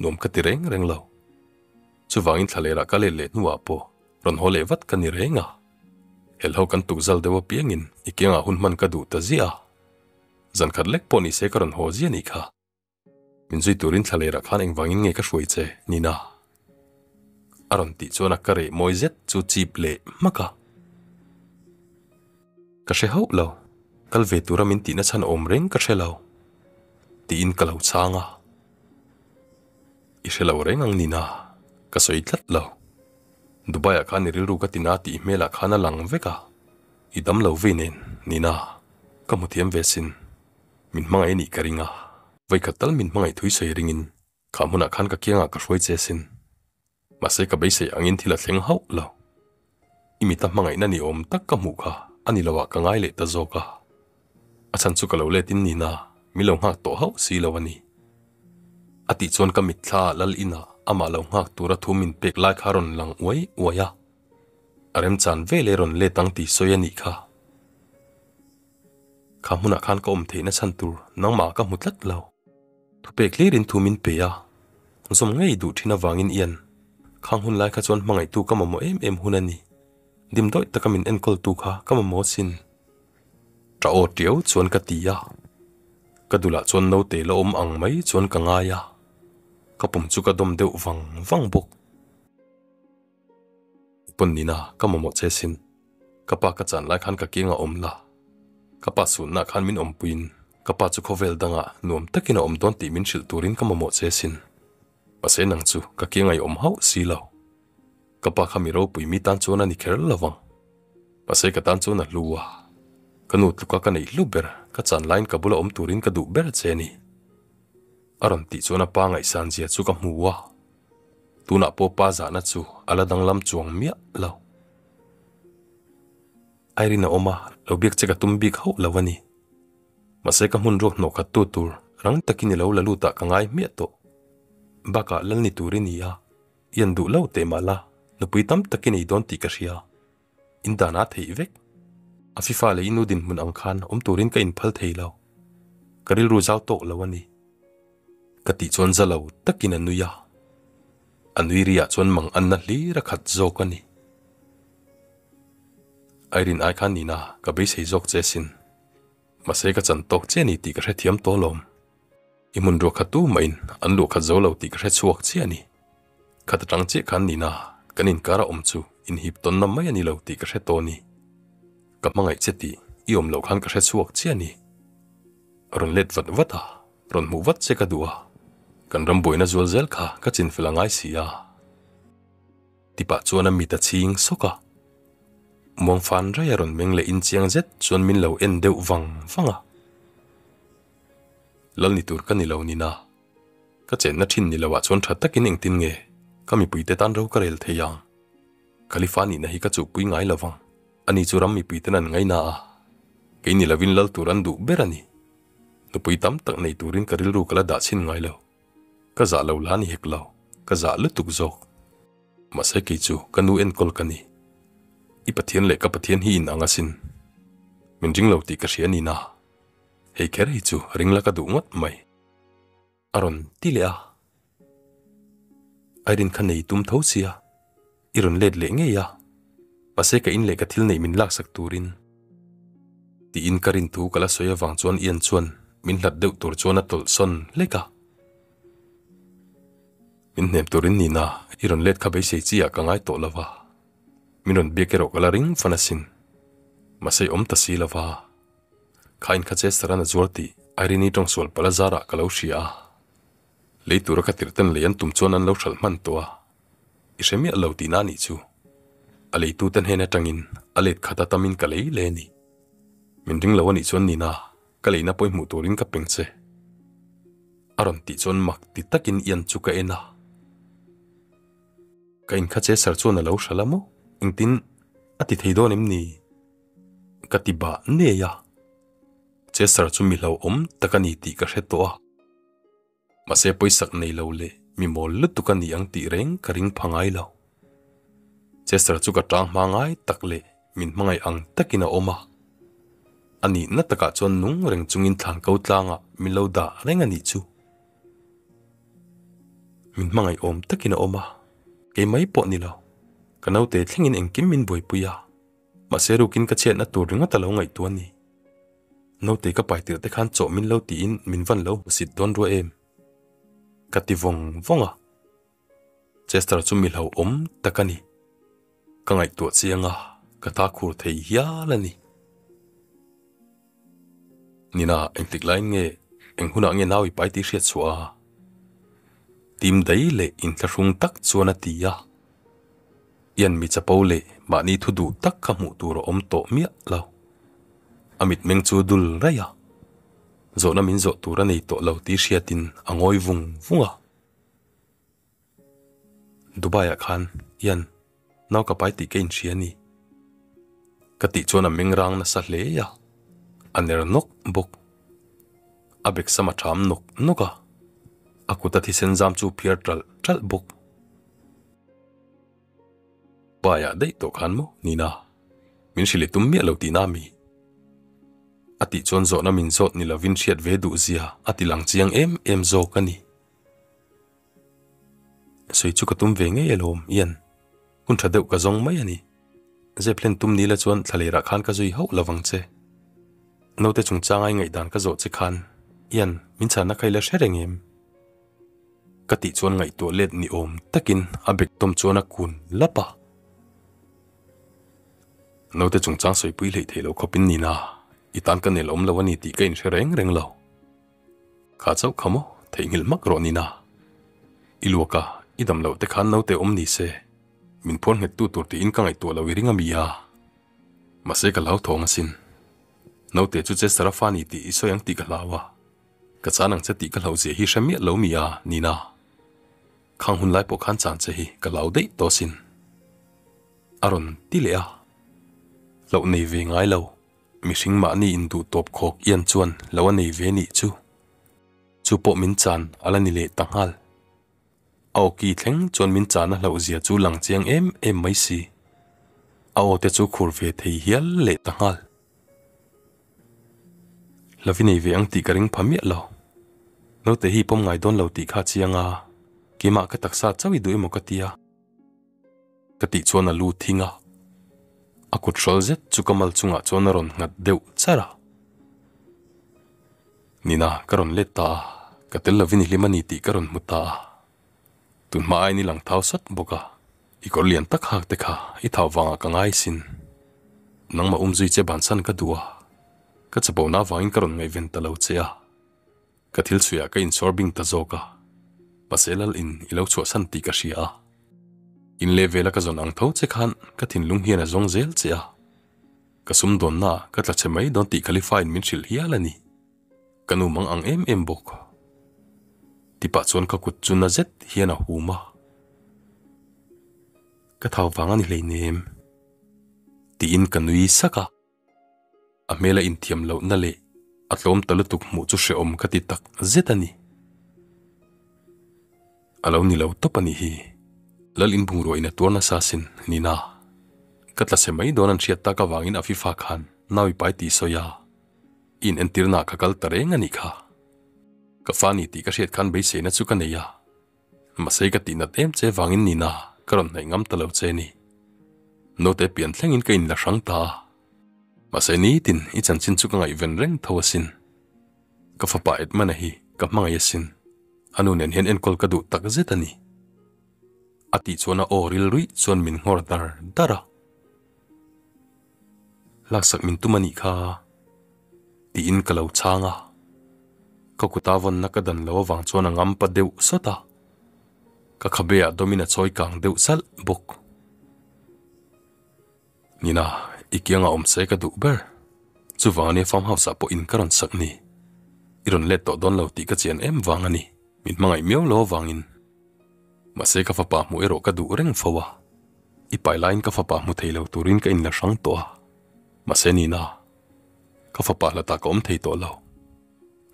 nuam ka ti reng reng lo. Chuvangin thlalera ka let leh hnuah pawh rawn haw leh vat ka ni reng a. Helho kan tukzal deuh apiangin i kiangah hun hman ka duh ta ziah a. Zan khat lek pawh ni se ka rawn haw ziah nih kha. Min zui turin thlalera khan engvangin nge ka hruai che, Nina? A rawn tih chuan a ka reh mawi zet chu chip leh hmak a. Ka hre hauh lo, kal ve tura min tihna chhan awm reng ka hre lo, tiin ka lo chhang a. I hre lo reng ang Nina, ka sawi tlat lo. Dubai ah khan i rilru ka tina tih hmelah khan a lang vek a, i dam lo vei nen Nina, ka hmu thiam ve sin. Min hmangaih anih ka ring a, vawikhat tal min hmangaih thui sawi ringin kha hmunah khan ka kiangah ka hruai che sin. Mahse ka beisei angin thil a thleng hauh lo. I mita hmangaihna ni awm tak ka hmuh kha a ni loah ka ngai leh ta zawk a. A chhan chu ka lo let in nina min lo nghak tawh hauh si lo a ni. A tih chuan ka mitthla ah lal inah amah lo nghak tura thu min pek lai kha a rawn lang uai uai a. A remchan veleh rawn let ang tih sawi a nih kha. Kha hmunah khan ka awm theihna chhan tur nangmah ka hmu tlat lo. Thupek hlirin thu min pe a, zawm ngei duh thin avangin Ian, khang hun lai kha chuan hmangaihtu ka mamawh em em hun a ni. Dimdawih taka min enkawltu kha ka mamawh asin. Ṭa aw ṭiau chuan ka ti a, ka dulah chuan naute la awm ang mai chuan ka ngai a, ka pum chu ka dawm deuh vang vang bawk. I pawn nina ka mamawh che sin. Ka pa ka chan lai khan ka kiangah awm la. Ka pa sunna khan min awmpuiin ka pa chu khawvel dangah nuam takin a awm dawn tih min hrilh turin ka mamawh che sin. Mahse nang chu ka kiangah i awm hauh si lo. Ka pa kha mi ropui mi tan chuan a ni kher lo vang. Mahse ka tan chuan a hlu a. Ka nu tluka ka neih hlu ber ka chan laiin ka bula awm turin ka duh ber che ni. A rawn tih chuan a pa ngaihsan zia chu ka hmu a. Tunah pawh pa zahna chu a la danglam chuang miah lo. Irene a awm a, lo biak che ka tum bik hauh lo a ni. Mahse ka hmun ruak hnawh khat tu tur rang takin i lo la lut ah ka ngai hmiah tawh. Bakah lal ni tur i ni a, i an duh lo teh mah la, nupui tam takin ei dawn tih ka hria. In dan a theih vek. A fifa leh i nu dinhmun ang khan awm turin ka inphal thei lo. Ka rilru zau tawk lo a ni. Ka tih chuan za lo takin a nui a. A nui riah chuan mang anna hlir a khat zawk a ni. Irene ai khan nina ka beisei zawk che sin. Mahse ka chan tawk che ni tih ka hrethiam tawh lawm. I hmun ruah khat tu mahin an luah khat zo lo tih ka hre chhuak chiah a ni. Khat atang chiah khan nina kan inkar a awm chu inhip tawnna mai a ni lo tih ka hre tawh a ni. Ka hmangaih che tih i awm loh khan ka hre chhuak chiah a ni. Rawn let vat vat a, rawn hmuh vat che ka duh a, kan ram buaina zual zel kha ka chinfel a ngai si a. Ti pah chuan a mit a chhing sawk a. Muang fan raih a rawn meng leh in chiang zet chuan min lo en deuh vang vang a. Lal ni tur ka ni lo nina. Ka chenna thin ni lo ah chuan tha takin engtin nge ka mipuite tan ro ka rel thei ang. Khalifa nihna hi ka chuhpui ngai lo vang. Ani chu ram mipuiten an ngaina a. Kei ni lovin lal tur an duh ber a ni. Nupui tam tak nei turin ka rilru ka la dah chhin ngai lo. Ka zah lo la ni hek lo, ka zah lutuk zawk. Mahse kei chu ka nu enkawl ka ni. I Pathian leh ka Pathian hi in ang asin. Min ring lo tih ka hria ni na. Hei kher hi chu ring la ka duh ngawt mai. A rawn ti leh a. Irene kha nei tum tho sia, i rawn let leh ngei a, mahse ka in leh ka thil neih min laksak turin. Tiin ka rin thu ka la sawi avang chuan Ian chuan min hlat deuh tur chuan a tawlh sawn hlek a. Min hnem turin nina i rawn let kha beisei chi ah ka ngai tawh lo va, min rawn biak erawh ka la ring fan asin. Mahse i awm ta si lo va. Kha in kha Chester an a zuar tih Irene-i tawng sual palh a zarah ka lo hria a. Lei tura ka tirh ten lei an tum chuan an lo hralh hman tawh a. I hre miah lo tihna a nih chu. A leitute hnen atangin a let khat a tamin ka lei le a ni. Min ring lo a nih chuan Nina, ka leina pawih hmuh turin ka peng che. A rawn tih chuan mak ti takin Ian chu ka en a. Ka in kha Chester chuan a lo hralh a maw? Engtin a ti thei dawn em ni? Ka ti bah nei a. Chester chu mi hlauhawm tak a ni tih ka hre tawh a. Mahse pawisak nei lo leh mi mawl lutuk a ni ang tih reng ka ring pha ngai lo. Chester chu ka tang hma ngai tak leh min hmangaih ang takin a awm a. A nihna takah chuan nung reng chungin thlan ko tlangah min lo dah reng a nih chu. Min hmangaih awm takin a awm a, kei mai pawh ni lo. Ka naute thlengin engkim min buaipui a. Mahse rukin ka chhiatna tur ringawt a lo ngaihtuah a ni. Naute ka pai tirh te khan chawh min lo tiin min van lo hmusit dawn rua em? Ka ti vawng vawng a. Chester chu mi hlauhawm tak a ni. Ka ngaihtuah chiang a, ka ta khur thei hial a ni. Nina, engtik laiin nge eng hunah nge nau i pai tih hriat chhuah a? Tim dai leh inthlahrung tak chuan a ti a. Ian mi chapo leh mahni thu duh tak kha hmuh tur a awm tawh miah lo. A mitmeng chu dul raih a, zawhna min zawh tur a nei tawh lo tih hriatin a ngawi vung vung a. Dubai ah khan Ian nau ka pai tih ka inhria a ni. Ka tih chuan a meng rang nasa hle a, a ner nawk bawk. A bek sam a tham nawk nawk a, a kut a thisen zam chu phiar ṭalh ṭalh bawk. Dubai ah daih tawh khan maw Nina, min hrilh i tum miah lo tihna a mi? A tih chuan zawhna min zawt ni lovin hriat ve duh zia a ti lang chiang em em zawk a ni. Sawi chu ka tum ve ngei alawm, Ian. Hun tha deuh ka zawng mai a ni. Zep hlen tum ni la chuan thlalerah khan ka zui hauh lovang che. Naute chungchanga i ngaihdan ka zawh che khan, Ian, min chhanna kha i la hre reng em? Ka tih chuan ngaihtuah let ni awm takin a bek tawm chuan a kun lap a. Naute chungchang sawipui hleih theih loh khawpin nina, i tan ka nel awm lo a ni tih ka inhre reng reng lo. Kha chauh kha maw theihnghilh hmak rawh nina. I luak a, i dam loh te khan naute awm ni se. Min phuar nghet tu tur tiin ka ngaihtuah lo i ring a mi a. Mahse ka hlau thawng asin. Naute chu Chester a fa ni tih i sawi ang tih ka hlau a. Ka chan ang che tih ka hlauh zia hi hre miah lo mi a, Nina. Khang hun lai pawh khan chan che hi ka hlau daih tawh asin. A rawn ti leh a. Hlauh nei ve ngai lo. Mihring mahni induh tawp khawk ian chuan lo a nei ve nih chu. Chu pawh min chan a la ni leh ta nghal. A awki thleng chuan min chan a hlauh zia chu lang chiang em em mai si. A aw te chu khur ve thei hial leh ta nghal. Hlavi nei ve ang tih ka ring pha miah lo. Naute hi pawm ngai dawn lo tih kha a chiang a, keimah ka taksa chauh i duh emaw ka tia. Ka tih chuan a lu thing a, a kut hrawl zet chu ka mal chungah chuan a rawn nghat deuh char a. Nina, ka rawn let ta a, ka tel lovin i hlim a ni tih ka rawn hmu ta a. Tun hma aiin i lang thau sat bawk a, i kawr lian tak hak te kha i thau vangah ka ngai sin. Nangmah umzui che bansan ka duh a, ka chapona avangin ka rawn ngaihven ta lo che a. Ka thil chhuiah ka inchhawr bing ta zawk a, Pasel al in i lo chhuahsan tih ka hria a. In leh vela ka zawn ang tho che khan ka thinlung hian a zawng zel che a. Ka sumdawnna ah ka tla chhe mai dawn tih Khalifa in min hrilh hial a ni. Ka nu mang ang em em bawk. Tipah chuan ka kut chu na zet hian a hum a. Ka thau vang a ni hleinem. Tiin ka nui sak a. A hmela inthiam lohna leh a tlawm ta lutuk hmuh chu hrehawm ka ti tak zet a ni. A lo ni lo tawp a nih hi. Lal inbungrua in a tuar nasa asin, Nina. Ka tla chhe mai dawn an hriat tak avangin Afifa khan nau i pai tih sawi a, i inentirnaah ka kal ta reng a nih kha. Ka fa ni tih ka hriat khan beiseina chu ka nei a. Mahse ka tih nat em che vangin Nina ka rawn hnaih ngam ta lo che ni. Naute pian thlengin ka inla hrang ta a. Mahse nitin i chanchin chu ka ngaihven reng tho asin. Ka fapa Edmund-a hi ka hmangaih asin. A nu nen hian enkawl ka duh tak zet a ni. A tih chuan a aw rilruih chuan min nghawr dar dar a. Laksak min tum a nih kha tiin ka lo chhang a, ka kuta vawnna ka dan lo avang chuan a ngam pa deuh sawt a, ka khabe ah dawmin a chawi kang deuh salh bawk. Nina, i kiangah awm se ka duh ber, chuvang ania farm house ah pawh in ka rawn sak ni, i rawn let tawh dawn lo tih ka chian em vang a ni, min hmangaih miau lo avangin. Mahse ka fapa hmuh erawh ka duh reng fo a, i pai laiin ka fapa hmu thei lo turin ka inla hrang tawh a, mahse Nina, ka fapa hlatah ka awm thei tawh lo.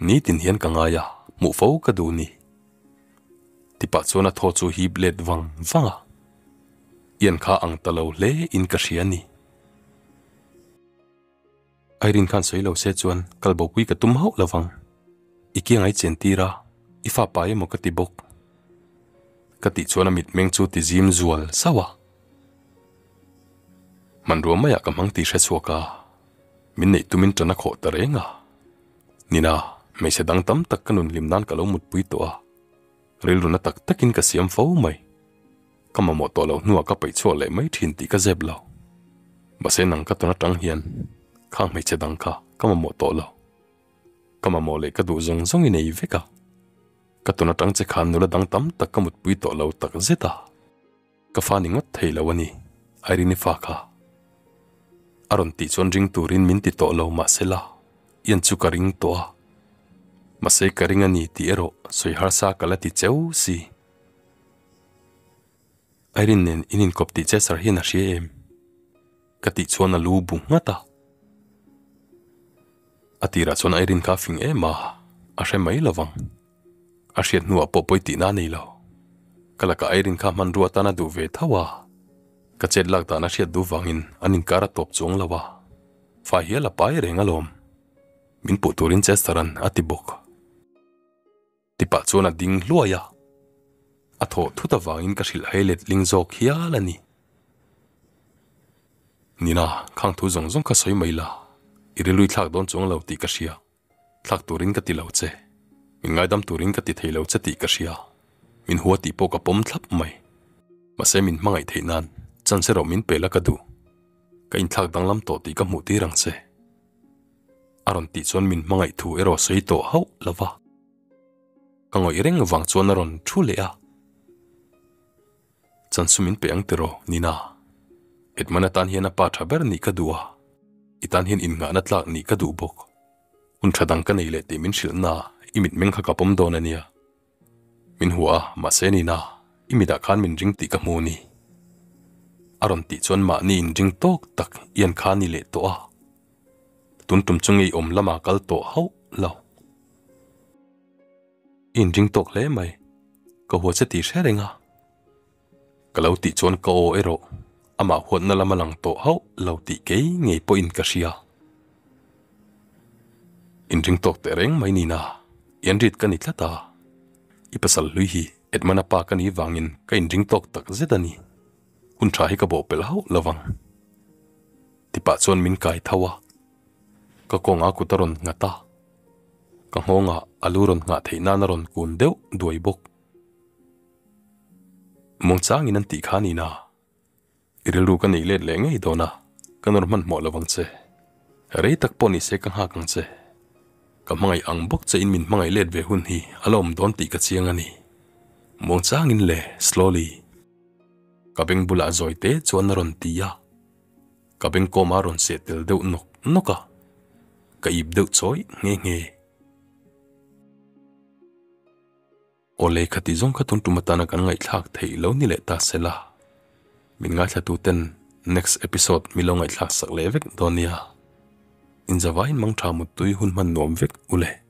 Nitin hian ka ngai a, hmuh fo ka duh ni. Tipah chuan a thaw chu hip let vang vang a, Ian kha ang ta lo hle in ka hria ni. Irene khan sawi lo se chuan kalbopui ka tum hauh lo vang. I kiang ai chen tir a, i fa pa emaw ka ti bawk. Ka tih chuan a mitmeng chu ti zim zual zauh a. Hmanrua maiah ka hmang tih hre chhuak a, min neih tumin ṭan a khawh ta reng a. Nina, hmeichhe dang tam tak ka nun hlim nan ka lo mutpui tawh a, rilru na tak takin ka siam fo mai. Ka mamawh tawh loh hnuah ka peih chhuak leh mai thin tih ka zep lo. Mahse nang ka tawn atang hian khang hmeichhe dang kha ka mamawh tawh lo. Ka mamawh leh ka duh zawng zawng i nei vek a. Ka tawn atang che khan nula dang tam tak ka mutpui tawh lo tak zet a. Ka fa ni ngawt thei lo a ni, Irene-i fa kha. A rawn tih chuan ring turin min ti tawh lo mahsela Ian chu ka ring tawh a. Mahse ka ring a ni tih erawh sawi harsa ka la ti cheu si. Irene nen in inkawp tih Chester hian a hria em? Ka tih chuan a lu bu nghat a. A tirah chuan Irene kha a fing em a, a hre mai lo vang. A hriat hnuah pawh pawi tihna a nei lo. Ka lakah Irene kha hmanrua atan a duh ve tho a, ka chet lak dan a hriat duh vangin an inkar a tawp chuang lo a, fa hial a pai reng alawm. Min puh turin Chester-a'n a ti bawk. Tipah chuan a ding hluai a, a thawh thut avangin ka hrilh hai let ling zawk hial a ni. Nina, khang thu zawng zawng kha sawi mai la, i rilui thlak dawn chuang lo tih ka hria, thlak turin ka ti lo che, min ngaidam turin ka ti thei lo che tih ka hria, min hua tih pawh ka pawm thlap mai. Mahse min hmangaih theih nan chance erawh min pe la ka duh, ka inthlak danglam tawh tih ka hmuh tir ang che. A rawn tih chuan min hmangaih thu erawh sawi tawh hauh lo va. Ka ngawih reng vang chuan a rawn thu leh a. Chansu min pe ang tiraw, Nina. Edmund atan hian a pa tha ber nih ka duh a, i tan hian innghahna tlak nih ka duh bawk. Hun tha dang ka nei leh tih min hrilh na, i mitmeng kha ka pawm dawn a nia. Min hua a, mahse Nina, i mitah khan min ring tih ka hmu ni. A rawn tih chuan mahni inring tawk tak ian kha ni leh tawh a. Tun tum chu ngei awm lama kal tawh hauh lo. I inring tawk hle mai, ka hua che tih hre reng a. Ka lo tih chuan ka aw erawh amah huatna lama lang tawh hauh lo tih kei ngei pawhin ka hria. Inring tawk teh reng mai nina, Ianrit ka ni tlat a. I pasal hlui hi Edmund-a pa ka nih vangin ka inring tawk tak zet a ni. Hun tha hi ka bawhpelh hauh lo vang. Tipah chuan min kai tho a, ka kawnga kut a rawn nghat a, ka nghawngah a lu rawn nghah theih nan a rawn kun deuh duai bawk. Muangchangin an tih kha a ni na, i rilru ka neih let leh ngei dawn a, ka nawr hmanhmawh lo vang che. Rei tak pawh ni se ka nghak ang che. Ka hmangaih ang bawk che in min hmangaih let ve hun hi a la awm dawn tih ka chiang a ni. Muangchangin le, slowly. Ka beng bulah zawi te chuan a rawn ti a, ka beng kawm a rawn seh tel deuh nawk nawk a, ka ip deuh chawi nghe nghe. Awle khati zawng kha tun tum atana kan ngaihthlak theih lo ni leh ta se la, min ngaithlatu ten next episode mi lo ngaihthlak sak leh vek dawn nia. Inzavain mangtha muttui hun hman nuam vek u le.